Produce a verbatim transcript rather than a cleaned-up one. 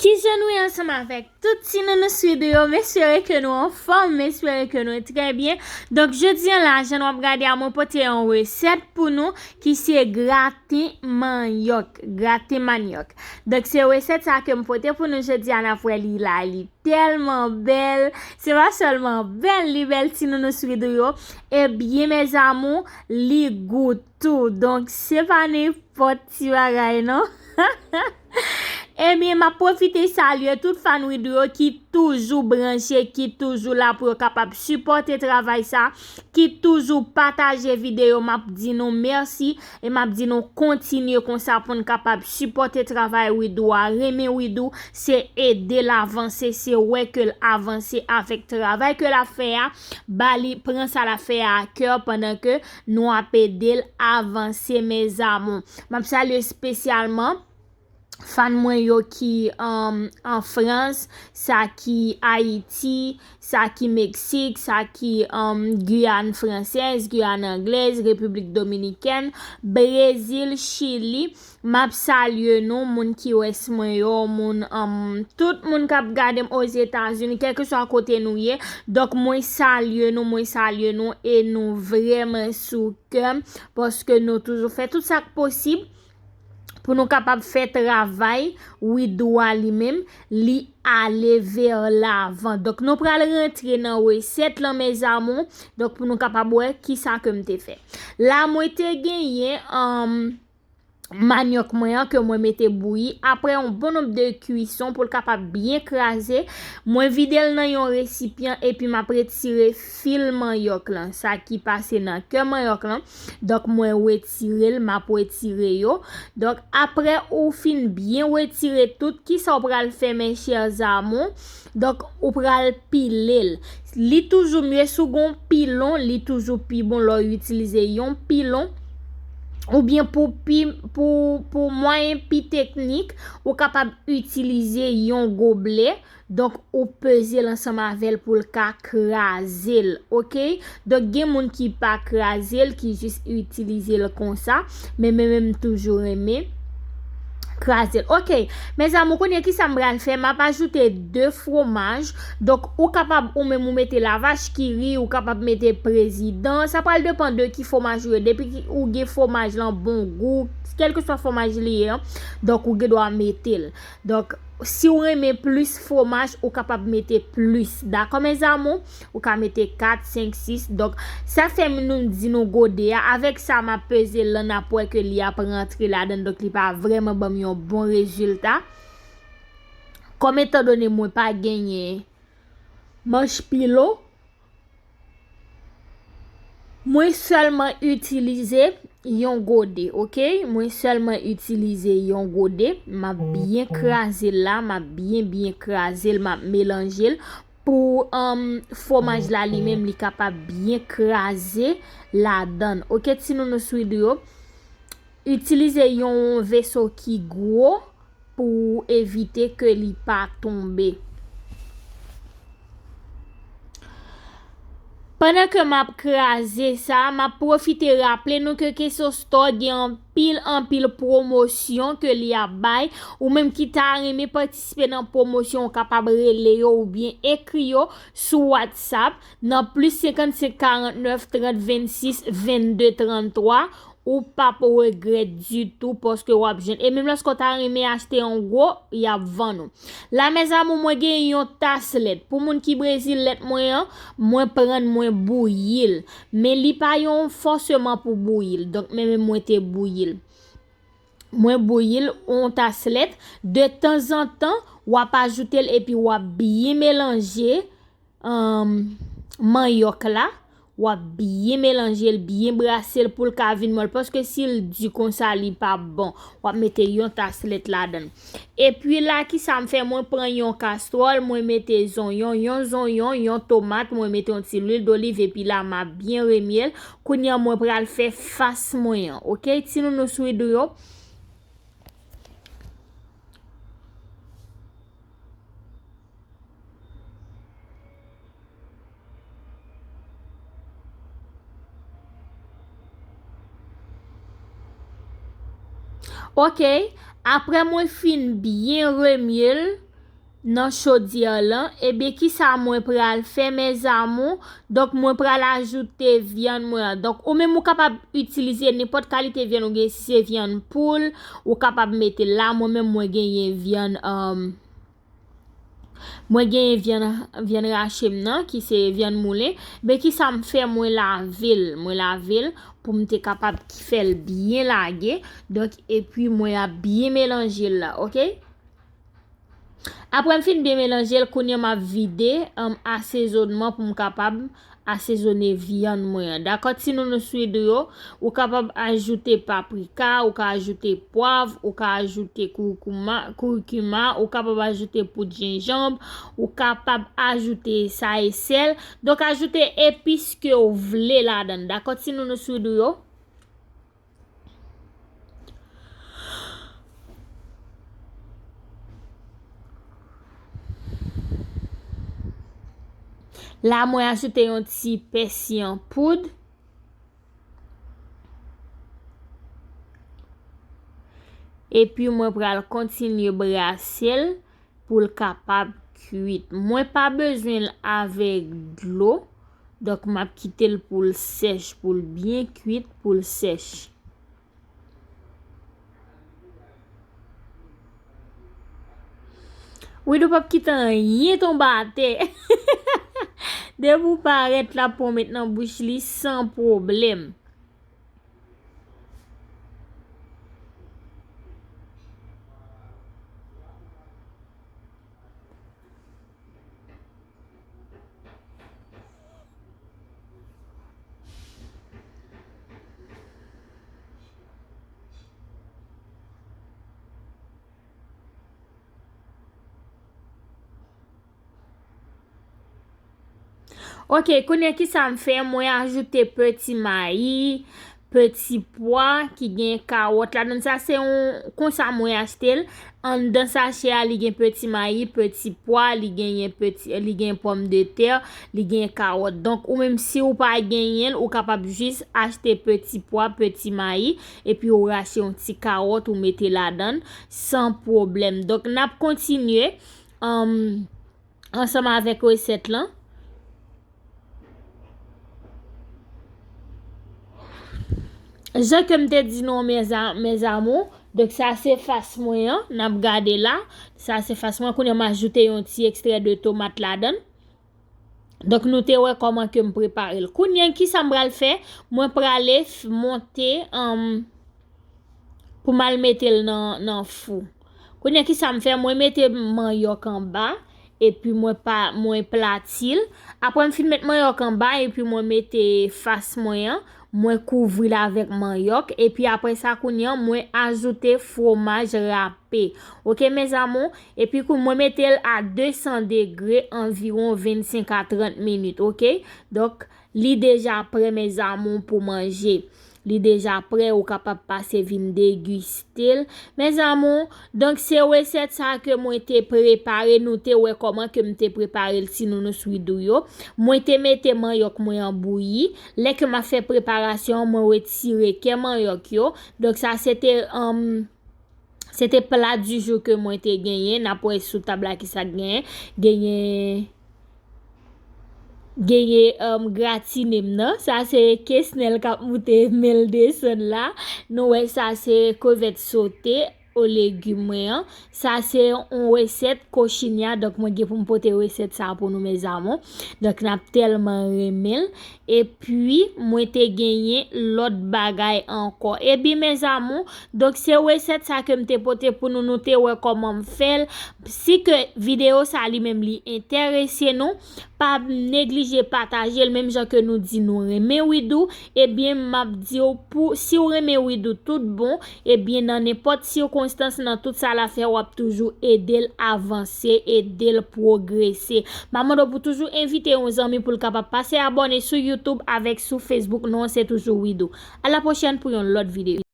Kijan nou ye ansanm avèk tout ti nounous Widoo yo? M espere ke nou anfòm, m espere ke nou trè byen. Donk, jodi a la, jan nou ap gade a, mwen pote yon resèt pou nou ki se graten manyòk, graten manyòk. Donk, se resèt sa ke m pote pou nou jodi a, n ap wè li la, li tèlman bèl. Se pa sèlman bèl, li bèl ti nounous Widoo yo. Ebyen, mes amours, li gou tou. Donk, se pa nenpòt ti bagay, non. Ebyen, m ap pwofite salye tout fan Widoo yo ki toujou branche, ki toujou la pou yo kapab sipòte travay sa, ki toujou pataje videyo. M ap di nou mèsi e m ap di nou kontinye konsa pou n kapab sipòte travay Widoo a. Renmen Widoo, se ede l avanse, se wè ke l avanse avèk travay ke l ap fè a. Ba li, pran sa l ap fè a a kè pandan ke nou ap ede l avanse, mes amours. M ap salye espesyalman fan mwen yo ki, um, an Frans, sa ki Ayiti, sa ki Meksik, sa ki, um, Giyàn fransèz, Giyàn anglèz, Repiblik Dominikèn, Brezil, Chili. M ap salye nou, moun ki wès mwen yo, moun, um, tout moun k ap gade m Ozetazini, kèlkeswa kote nou ye. Donk, mwen salye nou, mwen salye nou, e nou vrèman sou kè m, paske nou toujou fè tout sa k posib pou nou kapab fè travay Widoo a li menm, li ale vè lavan. Donk, nou pral rantre nan resèt lan, mes amours. Donk, pou nou kapab wè kisa ke m te fè. La, mwen te genyen, um, manyòk mwen an ke mwen mete bouyi. Apre yon bon nonb de kwison pou l kapab byen kraze, mwen vide l nan yon resipyan epi m ap retire fil manyòk lan, sa ki pase nan kè manyòk lan. Donk, mwen retire l, m ap retire yo. Donk, apre ou fin byen retire tout, kisa ou pral fè, mes chers amours? Donk, ou pral pile l. Li toujou mye si w gen yon pilon, li toujou pi bon lè w itilize yon pilon. Oubyen pou pi, pou, pou mwayen pi teknik, ou kapab itilize yon goblè. Donk, ou peze l ansanm avè l pou l ka kraze l, oke? Donk, gen moun ki pa kraze l, ki jis itilize l konsa, men mwen menm m toujou renmen kraze l. Oke, mes amours, kounye a kisa m pral fè? M ap ajoute de fwomaj. Donk, ou kapab ou menm ou mete lavach kiri, ou kapab mete prezidan. Sa pral depann de ki fwomaj ou ye. Depi ki ou gen fwomaj lan bon gou, kèlkeswa fwomaj li ye an, donk ou gen dwa mete l. Donk, si w renmen plis fwomaj, ou kapab mete plis. Dakò, mes amours? Ou ka mete kat, senk, sis. Donk, sa fè m nou di nou gode a. Avèk sa, m ap peze l lan, n ap wè ke li ap rantre ladan. Donk, li pa vrèman ban m yon bon rezilta. Kòm etandone mwen pa genyen manch pilon, mwen sèlman itilize yon gode, oke? Mwen sèlman itilize yon gode. M ap byen kraze l la, m ap byen, byen kraze l, m ap melanje l pou, um, fwomaj la li menm li kapab byen kraze ladan l. Oke, ti nounous Widoo yo, itilize yon veso ki gwo pou evite ke li pa tonbe. Pandan ke m ap kraze sa, m ap pwofite raple nou ke Keso Store gen anpil, anpil pwomosyon ke li ap bay. Ou menm ki ta renmen patisipe nan pwomosyon, ou kapab rele yo oubyen ekri yo sou WhatsApp nan plis senkannsenk karantnèf trant vennsis vennde tranntwa. Ou p ap regrèt ditou paske w ap jwenn. E menm lòske w ta renmen achte an gwo, y ap vann ou. La, mes amours, mwen gen yon tas lèt. Pou moun ki Brezil, lèt mwen an, mwen pran l, mwen bouyi l. Men li pa yon fòseman pou bouyi l. Donk, men menm mwen te bouyi l. Mwen bouyi l, yon tas lèt. De tanzantan, w ap ajoute l epi w ap byen melanje, um, manyòk la, w ap byen melanje l, byen brase l pou l ka vin mòl. Paske si l di konsa, li p ap bon. W ap mete yon tas lèt ladan l. Epi la, kisa m fè? Mwen pran yon kastwòl, mwen mete zonyon, yon zonyon, yon tomat, mwen mete yon ti lwil doliv, epi la, m ap byen remye l. Kounye a, mwen pral fè fas mwen an. Oke, ti nounous Widoo yo? Oke, apre mwen fin byen remye l, nan chodyè lan, ebyen, kisa mwen pral fè, mes amours? Donk, mwen pral ajoute vyann mwen an. Donk, ou menm ou kapab itilize nenpòt kalite vyann ou gen, si se vyann poul, ou kapab mete l la. Mwen menm, mwen genyen vyann, um, mwen genyen vyann, vyann rache m nan, ki se vyann moulen. Men kisa m fè, mwen lave l, mwen lave l pou m te kapab fè l byen lage. Donk, epi mwen ap byen melanje l la, oke? Apre m fin byen melanje l, kounye a m ap vide, um, asezonman pou m kapab asezone vyann mwen an. Dakò, timoun, nou swiv yo, ou kapab ajoute paprika, ou ka ajoute pwav, ou ka ajoute koukuma, koukima, ou kapab ajoute poud jenjanm, ou kapab ajoute sa e sèl. Donk, ajoute epis ke w vle ladan l. Dakò, timoun, nou swiv yo. La, mwen ajoute yon ti pèsi an poud. Epi mwen pral kontinye brase l pou l kapab kwit. Mwen pa bezwen l avèk dlo. Donk, m ap kite l pou l sèch, pou l byen kwit, pou l sèch. Widou p ap kite anyen tonbe atè. Depi w parèt, l ap pran w met nan bouch li san pwoblèm. Ok, kounye a kisa m fè? Mwen ajoute peti mayi, peti pwa ki gen kawòt ladan. Sa se yon, konsa mwen achte l. Anndan sachè a, li gen peti mayi, peti pwa, li genyen peti, li gen pòmdetè, li gen kawòt. Donk, ou menm si ou pa genyen l, ou kapab jis achte peti pwa, peti mayi, epi ou rache yon ti kawòt, ou mete ladan l, san pwoblèm. Donk, n ap kontinye, um, ansanm avèk resèt lan. Jan ke m te di nou, mes a-, mes amours, donk sa se fas mwen an, n ap gade la. Sa se fas mwen, kounye a m ajoute yon ti ekstrè de tomat ladan l. Donk nou te wè kòman ke m prepare l. Kounye a, kisa m pral fè? Mwen prale f-, monte, um, pou m al mete l nan, nan fou. Kounye a, kisa m fè? Mwen mete manyòk anba, epi mwen pa, mwen plati l. Apre m fin met manyòk anba, epi mwen mete fas mwen an, mwen kouvri l avèk manyòk, epi apre sa, kounye a, mwen ajoute fwomaj rape. Ok, mes amours? Epi kou mwen mete l a de san degre anviwon vennsenk a trant minit, ok? Donk, li deja prè, mes amours, pou manje. Li deja prè, ou kapab pase vin degiste l. Mes amours, donk se resèt sa ke mwen te prepare, nou te wè kòman ke m te prepare l, ti nounous Widou yo. Mwen te mete manyòk mwen an bouyi. Lè ke m ap fè preparasyon an, mwen retire kè manyòk yo. Donk sa se te, um, se te pla di jou ke mwen te genyen. N ap wè sou tab la kisa k genyen. Genyen, genyen, um, gratine m nan. Sa se Kesnel k ap moute men l desann la. Nou wè sa se krevèt sote o legim mwen an. Sa se yon resèt kochinya. Donk mwen gen pou m pote resèt sa pou nou, mes amours. Donk n ap tèlman renmen l. Epi, mwen te genyen lòt bagay ankò. Ebyen, mes amours, donk se resèt sa ke m te pote pou nou, nou te wè kòman m fè l. Si ke videyo sa li menm li enterese nou, pa neglije pataje l, menm jan ke nou di nou renmen Widou, ebyen, m ap di w pou, si w renmen Widou tout bon, ebyen, nan nenpòt sikonstans, nan tout sa l ap fè, w ap toujou ede l avanse, ede l pwogrese. M ap mande w pou toujou envite yon zanmi pou l kapab pase abòne sou YouTube avèk sou Facebook. Non an se toujou Widou. A la pwochèn pou yon lòt videyo.